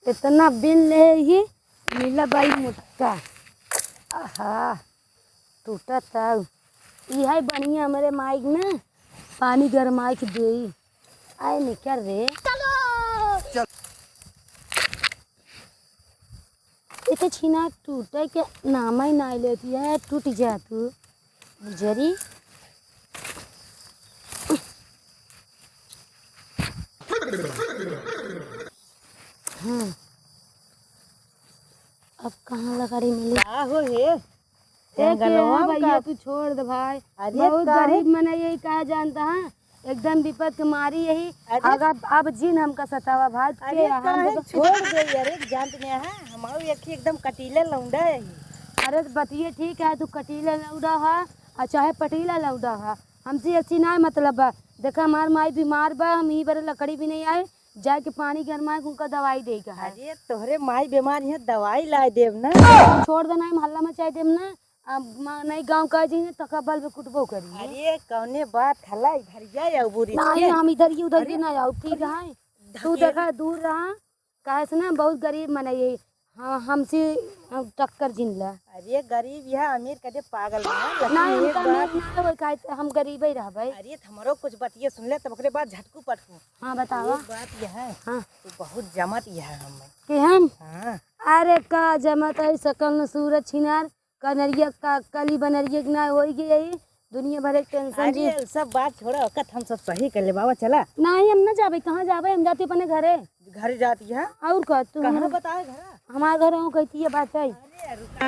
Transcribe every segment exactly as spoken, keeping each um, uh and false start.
इतना बिन ले ही मिला बाई मोटका। आहा, टूटत आउ। इहै बढ़िया हमरे माइक ना पानी गरमाइक देई। आए निकर रे। चलो। चल। इते छिना टूटे के नाम ही नाई लेती है, टूट जा तू। जरी। हाँ। अब कहाँ लकड़ी मिली? का हो हे? ए, के जंगलवा है में भैया, का? तू छोड़ दे भाई। अरे बहुत काहे? गरीब मनई है, का जानता है? एकदम विपद के मारी यही। अरे। अगर अब जिन हमका सतावा भाई, अरे के हम काहे तो छोड़ दे यार, एक जानत नहीं है, हमारो एक ही एकदम कटीले लौंडा है। अरे तो बतिये ठीक है, तू कटीले लौंडा है और चाहे पटीला लौंडा है, हमसे ऐसी ना मतलब बा। देखा हमार माई बीमार बा, हम ही बरे लकड़ी भी नहीं आए, जाके पानी गरमाए के उनका दवाई दे के है। अरे तोहरे माई बीमार है, दवाई लाए देब ना। छोड़ देना, हम हल्ला मचाए देब ना। अब मा-, नहीं गाँव का जी ने तका बल पे कुटबो करी। अरे कौने बात हला, इधर जाए अबूरी नहीं, के। हम इधर ही उधर अरे, ही ना आओ, ठीक अरे, है? तू धकेल। देखा दूर रहा, काहे से ना बहुत गरीब मनई है। हाँ, हमसे, अ, टक्कर जिन ला। अरे गरीब यह अमीर कदे पागल बा, लेकिन नहीं, हम एक तो अमीर बात ना हो, काहे तो हम गरीब ही रहबे। अरे तो हमरो कुछ बतिये सुन ले, तब ओकरे बाद झटकू पटकू। हाँ, बतावा। एक बात यह है, हाँ। तू बहुत जमत यह है हमें। के हम? हाँ। अरे का जमत है, सकल न सूरत छिनार, कनरिया का कली बनरिया के ना होई गई, दुनिया भर एक टेंशन जी। अरे, सब बात छोड़ा, औकात हम सब सही कर ले, बाबा, चला। नहीं, हम ना जाबे, कहाँ जाबे, हम जाती अपने घरे। घरे जाती है? और का, तू कहाँ हमरे बताए घर? हमारे घर हो कहती है बात है। अरे, रुका,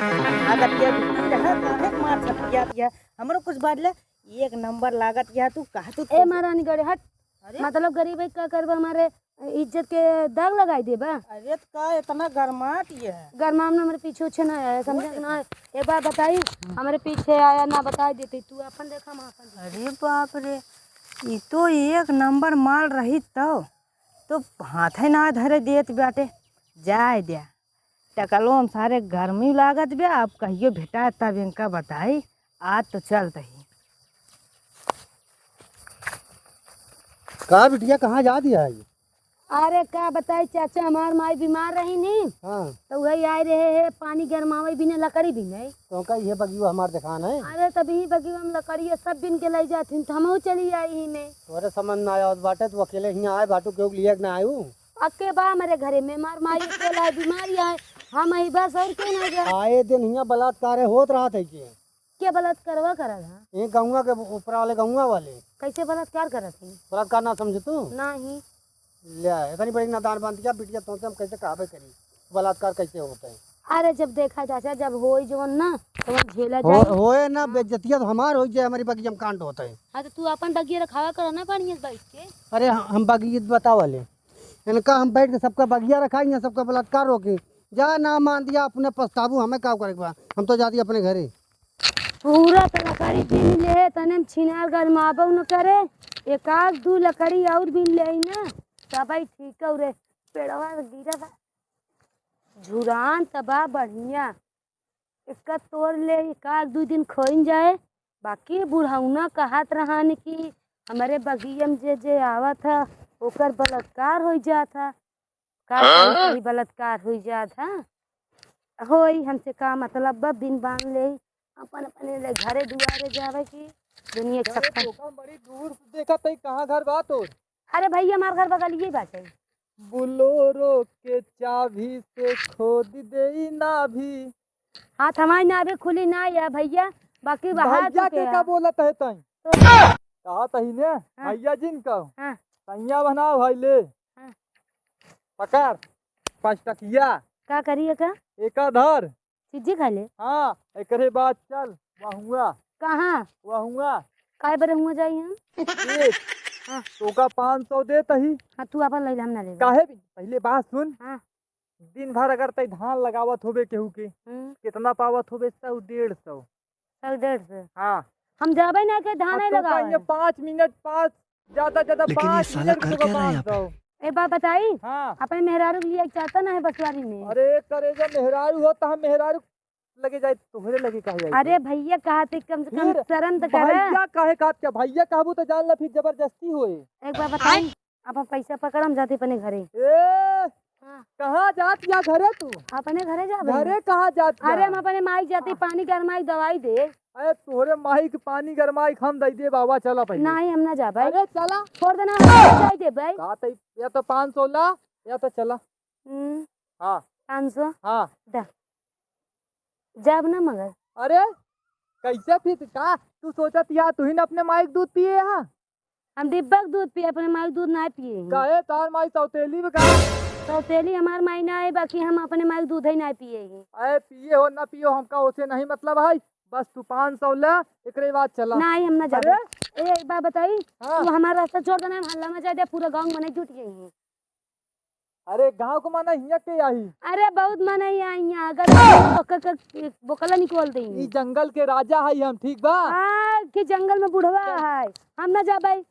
आदत ये बिल्कुल है, काहे मार छटकियाती है? हमरो कुछ बात ले, एक नंबर लागत यह, तू कहा तू ए महारानी गड़े हट। अरे? मतलब गरीब है, का करबा, हमारे इज्जत के दाग लगाई देबा? अरे तो का इतना गरमात ये है? गरमाम ना, हमारे पीछे उछे ना आया, समझे कि ना? एक बार बताई, हमारे पीछे आया ना, बताई देती, तू अपन देखा, हम अपन देखा। अरे बाप रे, ई तो एक नंबर माल रही तो, तो हाथे ना धरे देत बाटे, जाए द्या। टकलो हम सारे गर्मी लागत बे, अब कहियो भेटाए तब इनका बताई, आज तो चलत ही। का बिटिया, कहाँ जा दिया है ये? अरे का बताई चाचा, हमार माई बीमार रही नी, हाँ। तो वही आए रहे है, पानी गरमावे बिने लकड़ी बिने। तो का ये बगियो हमार देखान है? अरे तब ही बगियो हम लकड़ी सब बिन के लाई जात ही, तो हमहू चली आई ही में। तोरे समझ ना आवत बाटे, तू अकेले हियाँ आए बाटू, केहू के लिए ना आयु? अके बा हमारे घरे में, मार माई के लाई बीमारी आए, हम ही बस और के ना जाए। आए दिन हियाँ बलात्कार होत रहत है के? के बलात्कारवा करत है? ये गौवा के ऊपर वाले, गौवा वाले। कैसे बलात्कार करत है? बलात्कार ना समझे तू? नहीं। ले, इतनी बड़ी नादान बांध दिया बिटिया, तुमसे हम कैसे कहबे करी? बलात्कार कैसे होता है? अरे जब देखा चाचा, जब होई जवन ना, तवन झेला हो, जाए। होए ना, हाँ। बेइज्जतिया तो हमार होई जाए, हमारी बगिया में कांड होता है। हाँ, तो तू अपन बगिया रखावा करो ना बढ़िया से बैठ के। अरे हम, हम बगिया बतावा ले, इनका हम बैठ के सबका बगिया रखाई, सबका बलात्कार रोकी। जा ना मान दिया, अपने पछताबू, हमें का करे के बा, हम तो जाती अपने घरे। पूरा तो लकड़ी बीन ले, तने में छिनार गरमाबो न करे, एक आध दू लकड़ी और बीन ले ना, तबई ठीक हो रे। पेड़वा गिरा बा, झुरान त बा बढ़िया, इसका तोड़ ले, एक आध दू दिन खोइन जाए। बाकी बुढ़ौना कहत रहन कि हमरे बगिया में जे जे आवत ह, ओकर बलात्कार होइ जात ह। का हाँ? करी, बलात्कार होइ जात ह। होई, हमसे का मतलब बा, बिन बांध ले, अपन अपने ले घरे दुआरे जावे की दुनिया अरे चक्कर। तोका बड़ी दूर से देखा तई, कहाँ घर बा तोर? अरे भैया, हमार घर बगलिए बाटे। बोलोरो के चाबी से खोद देई नाभी। हाथ हमारी नाभी खुली ना या भैया, बाकी बाहर भैया तू के के का है? बोलत है तई? तो कहा तही ने, हाँ। भैया जिन का। हाँ। सैया बनाओ भाई ले। हाँ। पकड़, पाँच टकिया। का करिए का? एका धर। चिज्जी खा ले। हाँ, एकरे बाद चल, वहुआ। कहाँ? वहुआ। काहे बरे हुआ जाई हम? देख, हाँ। तोका पाँच सौ देत ही। हाँ, तू आपन लइला, हम ना लेबे। काहे भी? पहिले बात सुन। हाँ। दिन भर अगर तई धान लगावत होबे केहू के, हम्म। कितना पावत होबे? सौ, डेढ़ सौ। सौ, डेढ़ सौ। हाँ। हम जाबे ना के धान अब नहीं तो लगावे। कहिए पाँच मिनट, पाँच, ज्यादा, ज्यादा लेकिन ये पाँच साला मिनट कर तोका क्या रहा है बांध यहाँ पे? दो। एक बात बताई? हाँ। अपने मेहरारू के लिए चाहता ना है बसवारी में। अरे करेजा, मेहरारू हो तो हम मेहरारू लगे जाए, तोहरे लगे काहे जाए? अरे भैया, कहा थे कम से कम फिर शर्म तो करा। भैया काहे कहत क्या? भैया कहबू तो जान ला फिर जबरदस्ती होए। एक बार बताई, अपन पैसा पकड़, हम जाते अपने घरे। ए, हाँ। कहाँ जात या घरे तू? अपने घरे जाबे। घरे कहाँ जात या? अरे, हम अपने माई जाती, पानी गरमाई दवाई दे। अरे, तोहरे माई के पानी गरमाई के हम दे दे बाबा, चला पहिले। नहीं, हम ना जाबे। अरे, चला। छोड़ देना, हम जाई देबे। का तई, या तो पाँच सौ ला, या तो चला। हम्म। हाँ। पाँच सौ? हाँ। दा। जाब ना मगर। अरे, कैसे फिर का? तू सोचत या तू ही ना अपने माई के दूध पिए हा? हम डिब्बा के दूध पिए, अपने माई के दूध ना पिए ही। काहे, तार माई सौतेली बा का? सौतेली हमार माई ना है, बाकी हम अपने माई के दूध ही ना पिए ही। अरे, पिए हो ना पियो, हमका ओसे नहीं मतलब है। बस तू पाँच सौ ले, एकरे बाद चला। नहीं, हम ना जाबे। अरे? ए, एक बात बताई, हाँ। तू हमार रास्ता छोड़ देना, हम हल्ला मचा दे, पूरा गाँव में नहीं जुट गई है। अरे, गाँव को माना हियाँ के आई? अरे, बहुत माना ही आई हियाँ, अगर तो क-, क-, बोकला निकाल दे। ई जंगल के राजा है हम, ठीक बा? हाँ, कि जंगल में बुढ़वा है, हम ना जाबे।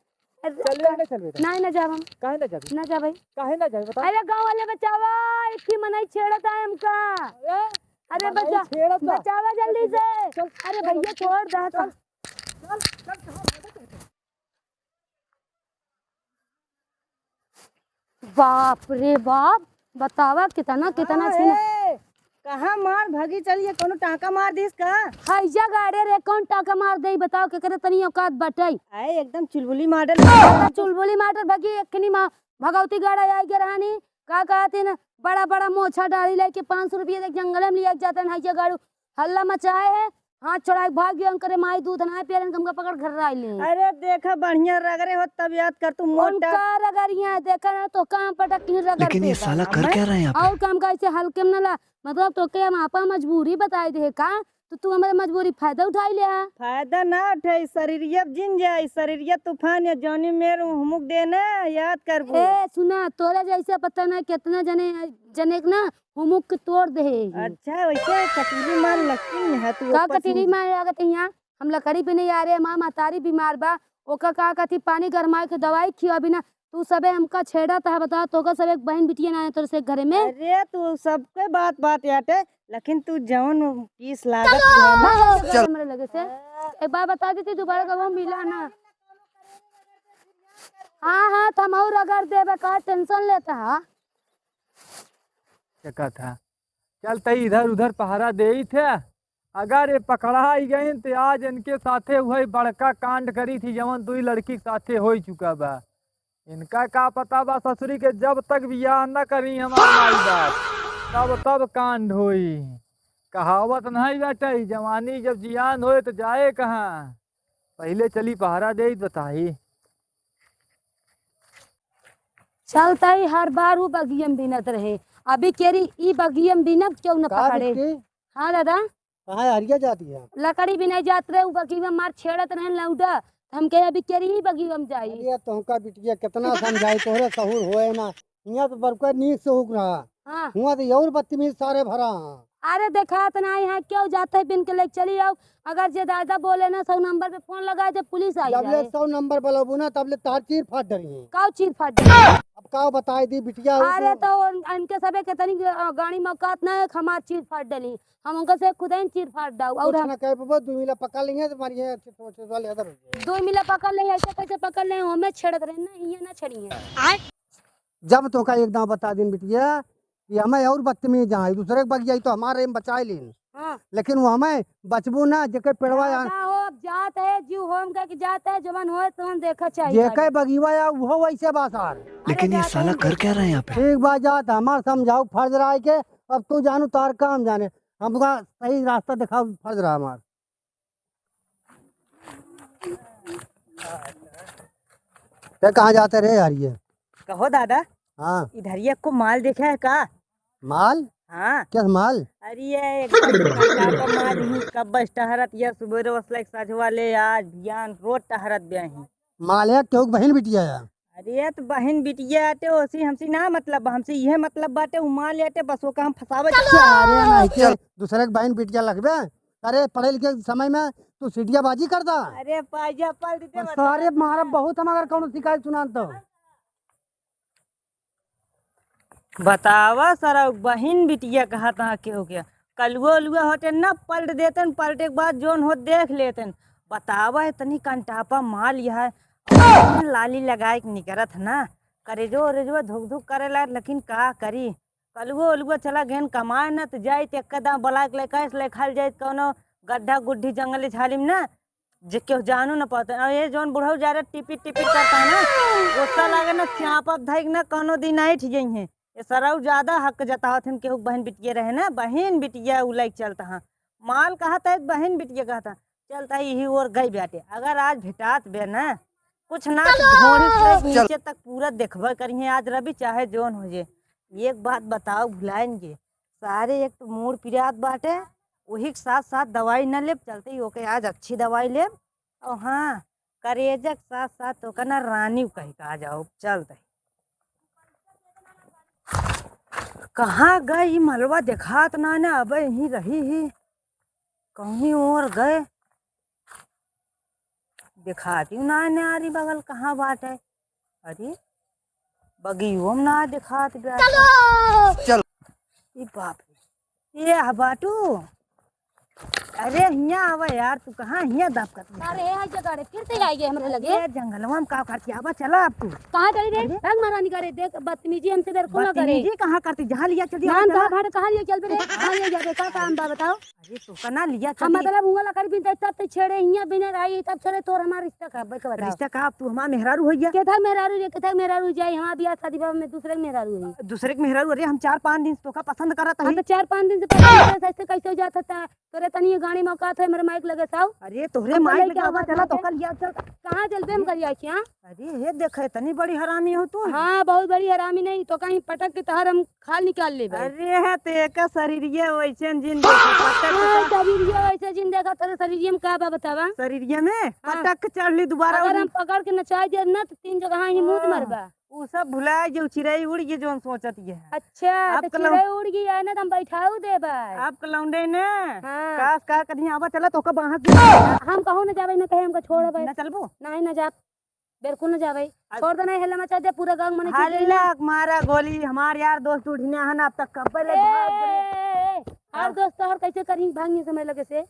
चल बेटा, चल बेटा। नहीं, ना जाब हम। काहे ना जाबे? ना जाबे। काहे ना जाबे, बता। अरे, गाँव वाले बचावा, एक ही मनई छेड़त है हमका। अरे, अरे, मनई बचा-, छेड़त बा। बचावा जल्दी से। चल, अरे चल, भैया, चल, छोड़ दे। चल, चल, चल, कहाँ भागत है? बाप रे बाप, बतावा कितना, कितना हाँ, छीना। ए, कहाँ मार भगी चली है, कोनो टाँका मार दिस का? हैजा गाड़े रे, कौन टाँका मार दे, बताओ, केकरे तनी औकात बटई? आए, एकदम चुलबुली मार डल। एकदम चुलबुली मार डल भगी, एकनी माँ भगवती गाड़ा आई गे रहनी, का कहती न, बड़ा बड़ा मोछा डाली लेके पाँच सौ रुपया देके जंगल में लिया जाते हैं, हैजा गाड़ू हल्ला मचाए है, हाथ छोड़ा के भाग गयो, उनकरे माई दूध ना पियलन, हमका पकड़ घर लाई ले। अरे देखा, बढ़िया रगरे हो तब याद कर तू मोटा। उनका रगरिया देखा ना तो काम पटक के रगड़ लेकिन ये देगा। साला कर क्या रहा है यहाँ पे? और काम का ऐसे हल्के में ना ला, मतलब तो के हम आपा मजबूरी बताई दे का, तो तू हमारे मजबूरी फायदा उठाई ले। फायदा ना उठाई, शरीरिया जिन जाई, शरीरिया तूफान या जौनी मेर हुमुक देना, याद करबू। ए सुना, तोरा जैसे पता ना कितना जने, जने के ना हुमुक के तोड़ दे। अच्छा, वैसे कटीली मार लगती है तू का ऊपर से। कटीली मार लागत है यहाँ? हम लकड़ी पे नहीं आ रहे, हमार महतारी बीमार बा, ओका का कथी पानी गरमाए के दवाई खिया बिना तू सबे हमका छेड़त है, बताओ, तोका सबे बहिन बिटिया ना है तोर से घरे में? अरे, तू सबके बात बात याटे, लेकिन तू जौन पीस लागत है ना। चल। हमरे लगे से। एक बार बता देती, दोबारा कबो मिला ना। हाँ, हाँ, त हम और रगड़ देबे, का tension लेता है? क्या कहा था? चल, तई इधर उधर पहरा देई थे। अगर ये पकड़ाई गइन, त आज इनके साथे वही बड़का कांड करी थी, जवन दुई लड़की के साथे होई चुका बा। इनका का पता बा ससुरी के, जब तक बियाह न करी हमार माई बाप, तब तब कांड होई। कहावत नहीं बाटे, जवानी जब जियान होए, त जाए कहाँ? पहिले चली पहरा देई, बताई। चलता ही हर बार उ बगियम बिनत रहे, अभी केरी ई बगियम बिनब क्यों न का पकड़े। बिट्टी? हाँ दादा। कहाँ हरिया जाती है? लकड़ी बिनाई जात रहे, उ बगियम मार छेड़त रहे लौंडा, हम कहे अभी केरी ई बगियम जाई। अरे तुमका बिटिया कितना समझाई, तोहरे सहूर होए ना, हियाँ तो बड़का नीक से हुक रहा। हाँ। हुआँ तो और बदतमीज सारे भरा हाँ। अरे देखात ना यहाँ क्यों जाते बिन के ले चली आओ, अगर जे दादा बोले ना सौ नंबर पे फोन लगाए दे, पुलिस आई जब ले जाए। सौ नंबर बलबू ना तब ले तार चीर फाट डरी है। काऊ चीर फाट डरी? अब काऊ बताई दी बिटिया हो अरे तो। तो उन, इनके सबे के तनी ग-, गाड़ी में औकात ना है, हमार चीर फाट डली, हम उनका से खुद ही चीर फाट डाऊ। और कुछ हम ना कह पाबो, दो मिला पकड़ लेंगे तो मारिए अच्छे से, अच्छे से वाले इधर हो जाए। दो मिला पकड़ लेंगे, ऐसे कैसे पकड़ लेंगे, हमें छेड़त रहे ना, ये ना छेड़िए। जब तोका एक दाँव बता दिन बिटिया कि हमें और बदतमीज आई, दूसरे के बगिया तो हमारे में बचाए लेन। हाँ। लेकिन वो हमें बचबू ना, जेके पेड़वा या दादा हो, अब जात है, जीव होम का कि जात है, जवन होए तवन देखा चाहिए। जेके बगिवा या, वो वैसे बासार। अरे लेकिन ये जात साला है, कर क्या रहा है यहाँ पे? ठीक बा, जात हमार समझाऊ फर्ज रहा है के, अब तू जानू तार काम जाने, हमका सही रास्ता दिखाऊ फर्ज रहा हमार। ते कहाँ जाते रहे यार ये? कहो दादा, हाँ। इधर ये को माल देखा है का? माल? हाँ। क्या माल? अरे ये एकदम खतरनाक माल ही, कब बस टहरत ये सुबेरे वसला एक साझ वाले आज बियान रोज टहरत बे ही। माल है क्यों बहन बिटिया है? अरे तो बहन बिटिया आटे ओसी हमसे ना मतलब, हमसे यह मतलब बाटे उ माल आटे बस ओका हम फसावे चाहते हैं। अरे नहीं के दूसरे के बहन बिटिया लगबे। अरे पढ़े लिखे के समय में तू सीटियाबाजी करता। अरे पाजा पल दे बस सारे मारा बहुत हम अगर कौनो शिकायत सुनान तो। बतावा सारा बहिन बिटिया कहा तहाँ के हो गया। कलुआ उलुआ होते न पलट देतन, पलटे के बाद जोन हो देख लेतन। बतावा इतनी कंटापा माल यह लाली लगाए के निकरत है ना, करेजो ओरेजो धुक धुक करे ला, लेकिन का करी, अलुआ, अलुआ चला गेन कमाए न, त जाई त एक दाम बलाक ले, कैस ले खाल जाई, कौनो गड्ढा गुड्ढी जंगली झाली में ना, जे केहू जानू न पाते। अब ये जौन बुढ़ऊ जा रहे टिपिट टिपिट करता है ना, गुस्सा लागे ना, चापत धइक ना, कौनो दिन ऐठ जइहें। ये सरऊ ज्यादा हक जतावत हन, केहू बहिन बिटिया रहे ना, बहिन बिटिया उ लइक चलता हाँ। माल कहत है, बहिन बिटिया कहता, चलता यही ओर गई बाटे। अगर आज भेटात बे ना, कुछ ना तो ढोड़ी से लेके नीचे तक पूरा देखबे करिहे आज रवि, चाहे जौन हो जे। एक बात बताओ, भुलाएंगे सारे, एक तो मूड़ पिरात बाटे, वही के साथ साथ दवाई न लेब, चलते ही ओके आज अच्छी दवाई लेब। और हाँ, करेजा के साथ साथ ओकर ना रानी कही का आ जाओ, चलते। कहाँ गई ई मलवा, देखात ना, ना अब यहीं रही ही, कहीं और गए, देखाती ना, ना आ रही बगल कहाँ बाटे। अरे, बगियो में ना देखात बा। चलो। चल। ई बाप रे। ये ह बाटू। अरे, हियाँ आवा यार, तू कहाँ हियाँ दबकत बा? अरे, हाय जगह रे, फिर से आई गए हमरे लगे। ये जंगलवा में का करती? आवा, चला अब तू। कहाँ चली रे? अरे। भाग महारानी करे, देख, बदतमीजी हमसे बिल्कुल ना करे। बदतमीजी कहाँ करती? जहाँ लिया चल दिया, नाम चला। कहाँ भाड़े, कहाँ लिया चल बे रे? कहाँ लिया जाबे? का काम बा बताओ? अरे, तो कना लिया हम चली। मतलब हुआं लकड़ी बिनते तब तो छेड़े, हियां बिने रही, तब छेड़े, तोर हमार रिश्ता का, बे के बताओ। रिश्ता का, अब तू हमार मेहरारू हो गया। केथा मेहरारू रे, केथा मेहरारू जाई, हमार बियाह शादी बा में दूसरे के मेहरारू है। दूसरे के मेहरारू, अरे हम चार पाँच दिन से तोका पसंद करत हम हई। तो चार पाँच दिन से पसंद करत हई, ऐसे कैसे हो जात था? तोरे तनी ये गाड़ी में औकात है, मेरे माइक लगे साहु। अरे तोहरे हम माइक बोले, लगे क्या औकात बात चला, है? तोका लिया चल। कहाँ जलबे हम करिया क्या? अरे, हे देखे, इतनी बड़ी हरामी हो तू। हाँ, बहुत बड़ी हरामी नहीं, तो कहीं पटक के तहर हम खाल निकाल लेबे। अरे, हे, ते एकर शरीरिये वैसे जिन देखा, पटक के हाँ, तहर शरीरिये वैसे जिन देखा, तेरे शरीरिये में का बा बतावा? शरीरिये में? हाँ। पटक के चढ़ ली दोबारा अगर उड़ हम पकड़ के नचाई दे ना, तो तीन जगह ही मूत हाँ। मरबा। उ सब भुला जो चिड़ै उड़ गई, जौन सोचत ये है। अच्छा, आप तो कलौ- चिड़ै उड़ गई है ना, तो हम बैठाऊ देबे। आप कलौंडे ने? हाँ। कास का कहीं आवा चला, तोका बाहर हम कहूँ न जाबे, न कहे हमका छोड़बे। न चलबो? नहीं, न जाब। बिल्कुल न जाबे। अ- छोड़ देना, हेला मचा दे, पूरा गाँव मने चीज हल्ला मारा गोली, हमार यार दोस्त उठिना है ना, अब तक कब्बे ले ए, भाग गए। ए, ए, ए, और हाँ। दोस्त और कैसे करी, भागने समय लगे से,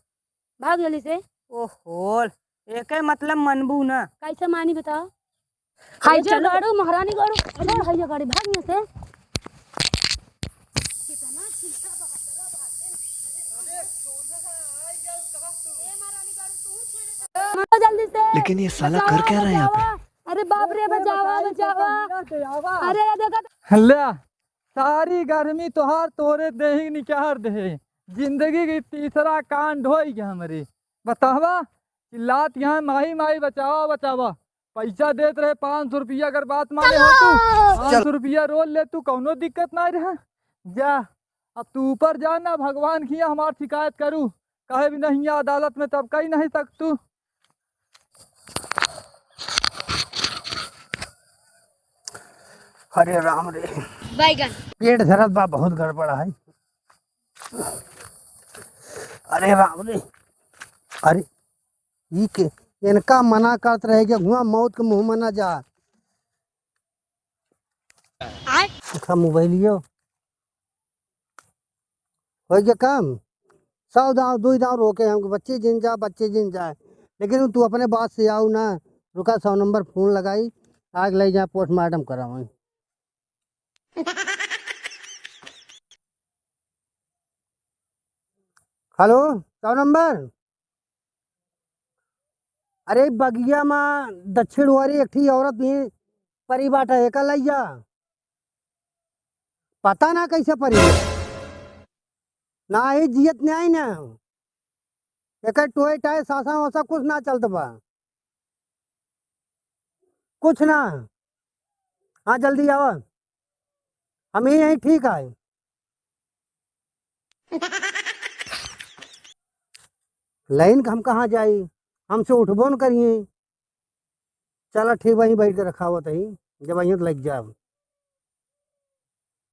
भाग जल्दी से। ओहो, एके मतलब मनबू ना। कैसे मानी बताओ? हाय ए, जो चलो। गाड़ू, महारानी गाड़ू, अरे हाय जो गाड़ी, भागने से। जल्दी से। लेकिन ये साला कर क्या रहा है यहाँ पे? अरे बाप रे, बचावा, बचावा। अरे ये देखा। हल्ला, सारी गर्मी तोहार तोरे देही निकाल दे। जिंदगी की तीसरा कांड होई गया हमरे। बतावा, चिल्लात यहाँ, "माई, माई, बचावा, बचावा।" पैसा देत रहे पाँच सौ रुपया, अगर बात माने हो तू, पाँच सौ रुपया रोज ले तू, कौनो दिक्कत ना रहा। जा, अब तू ऊपर जा ना, भगवान की हमार शिकायत करू, कहे भी नहीं अदालत में तब कही नहीं सकतू। अरे राम रे। बैगन। पेट धरत बा, बहुत गड़बड़ है। अरे राम रे। अरे, ई के, इनका मना करत रहे कि हुआ मौत के मुँह में ना जा। आय। देखा मोबाइलियो। हो गया काम। सौ दाव, दुई दाव रोके हमको, "बच्चे जिन जा, बच्चे जिन जा।" लेकिन तू अपने बात से आऊ ना, रुका, सौ नंबर फोन लगाई, आग ले जा, पोस्टमार्टम करावाई। हेलो, सौ नंबर। अरे, बगिया मा दक्षिण ओरी एक ठी औरत भी परी बाटे, एका लइया। पता ना कैसे परी। ना ही जियत न्याय ना। एकर टोए टाए सासा वासा कुछ ना चलत बा। कुछ ना। हाँ, जल्दी आवा। हम ही यहीं ठीक आए। लाइन का हम कहाँ जाई? हमसे उठबो न करिए। चला ठीक, वहीं बैठ के रखावत ही, जब आइए तो लग जाब।